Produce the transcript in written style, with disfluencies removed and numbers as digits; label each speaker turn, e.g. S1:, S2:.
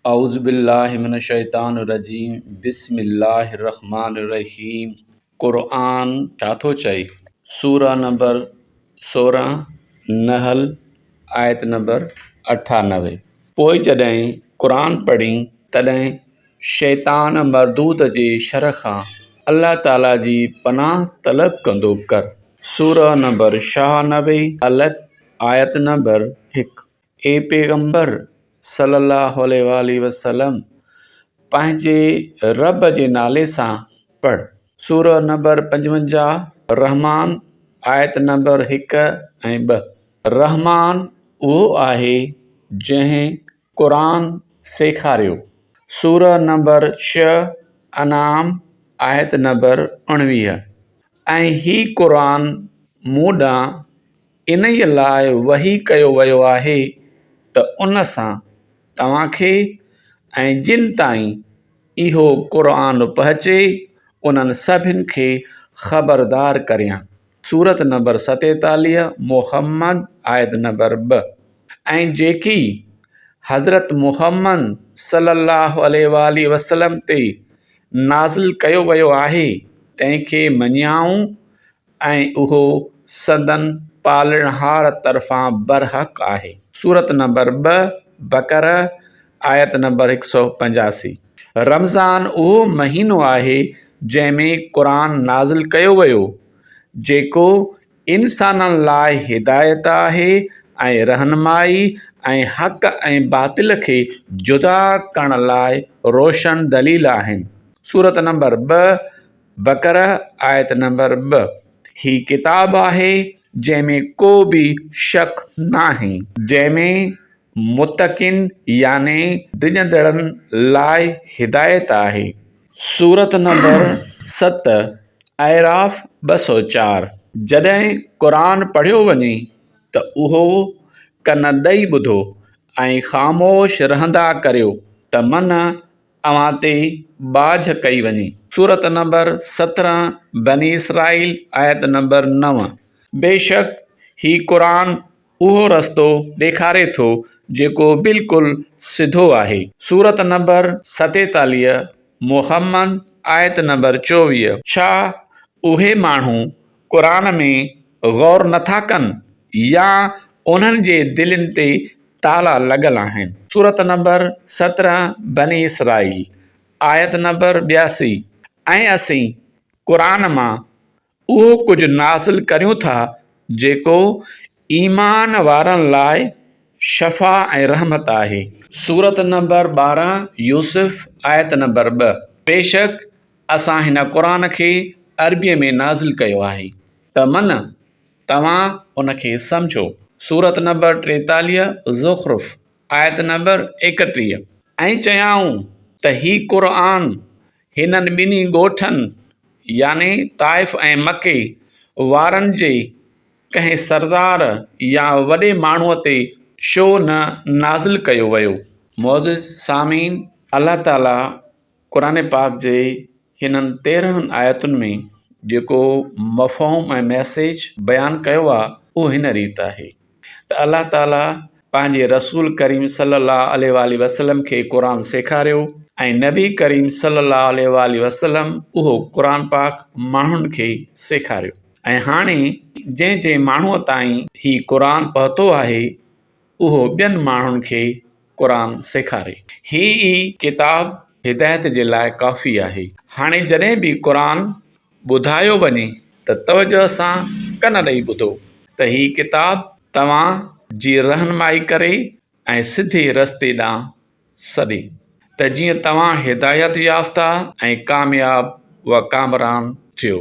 S1: اعوذ بالله من الشيطان الرجيم بسم الله الرحمن الرحيم قرآن ڇا ٿو چئي؟ سورة نمبر 16 نحل آيت نمبر 98 پوء جڏهن قرآن پڙهين تڏهن شيطان مردود جي شر کان الله تعالي جي پناهه طلب ڪندو ڪر. سورة نمبر 96 علق آيت نمبر 1 اي پيغمبر صلّي اللّٰه عليه واٰله وسلّم! پنهنجي ربّ جي نالي سان پڙھ. سورة نمبر 55 رحمان آيت نمبر 1 ۽ 2. رحمان اهو آهي جنهن قرآن سيکاريو. سورة نمبر 6 انعام آيت نمبر 19. ۽ هي قرآن مون ڏانهن انهيء لاء وحي ڪيو ويو آهي ته ان سان توهان کي ۽ جن تائين اهو قرآن پهچي انهن سڀن کي خبردار ڪريان. سورت نمبر 47 محمد آيت نمبر 2. ۽ جيڪي حضرت محمد صلي الله عليه واٰله وسلم تي نازل ڪيو ويو آهي تنهن کي مڃيائون ۽ اهو سندن پالڻهار طرفان برحق آهي. سورت نمبر 2، بقره، آيت نمبر 185. رمضان اهو مهينو آهي جنهن ۾ قرآن نازل ڪيو ويو، جيڪو انسانن لاء هدايت آهي ۽ رهنمائي ۽ حق ۽ باطل کي جدا ڪرڻ لاء روشن دليل آهن. سورت نمبر 2، بقره آيت نمبر 2. هي ڪتاب آهي جنهن ۾ ڪو به شڪ ناهي. جنهن ۾ متقين يعني ڊڄندڙن لاء هدايت آهي. سورت نمبر 7 اعراف 204. جڏهن قرآن پڙهيو وڃي ته اهو ڪن ڏئي ٻڌو ۽ خاموش رهندا ڪريو ته من اوهان تي ٻاجهه ڪئي وڃي. سورت نمبر 17 بني اسرائيل آيت نمبر 9. بيشڪ هي قرآن اهو رستو ڏيکاري ٿو جيڪو بلڪل سڌو آهي. سورت نمبر 47 محمد آيت نمبر 24. ڇا اهي ماڻهو قرآن ۾ غور نٿا ڪن يا انهن جي دلين تي تالا لڳل آهن. سورت نمبر 17 بني اسرائيل آيت نمبر 82. ۽ اسين قرآن مان اهو ڪجهه نازل ڪريون ٿا جيڪو ايمان وارن لاء شفا ۽ رحمت آهي. سورت نمبر 12 يوسف آيت نمبر 2. بيشڪ اسان هن قرآن کي عربيء ۾ نازل ڪيو آهي ته من توهان ان کي سمجهو. سورت نمبر 43 زخرف آيت نمبر 31. ۽ چيائون ته هي قرآن هنن ٻنهي ڳوٺن، يعني طائف ۽ مڪي، وارن جي ڪنهن سردار يا وڏي ماڻهوء تي ڇو نه نازل ڪيو ويو؟ معزز سامعين! الله تعاليٰ قرآن پاڪ جي هنن 13 آيتن ۾ جيڪو مفهوم ۽ ميسيج بيان ڪيو آهي اهو هن ريت آهي ته الله تعاليٰ پنهنجي رسول ڪريم صلي الله عليه واٰله وسلم کي قرآن سيکاريو ۽ نبي ڪريم صلي الله عليه واٰله وسلم اهو قرآن پاڪ ماڻهن کي سيکاريو ۽ هاڻي جنهن جنهن ماڻهوء تائين هي قرآن پهتو آهي اهو ٻين ماڻهن کي قرآن سيکاري. هي ئي ڪتاب هدايت جي لاء ڪافي آهي. هاڻي جڏهن به قرآن ٻڌايو وڃي ته توجهه سان ڪن ڏئي ٻڌو ته هي ڪتاب توهان جي رهنمائي ڪري ۽ سڌي رستي ڏانهن سڏي ته جيئن توهان هدايت يافته ۽ ڪامياب و ڪامران ٿيو.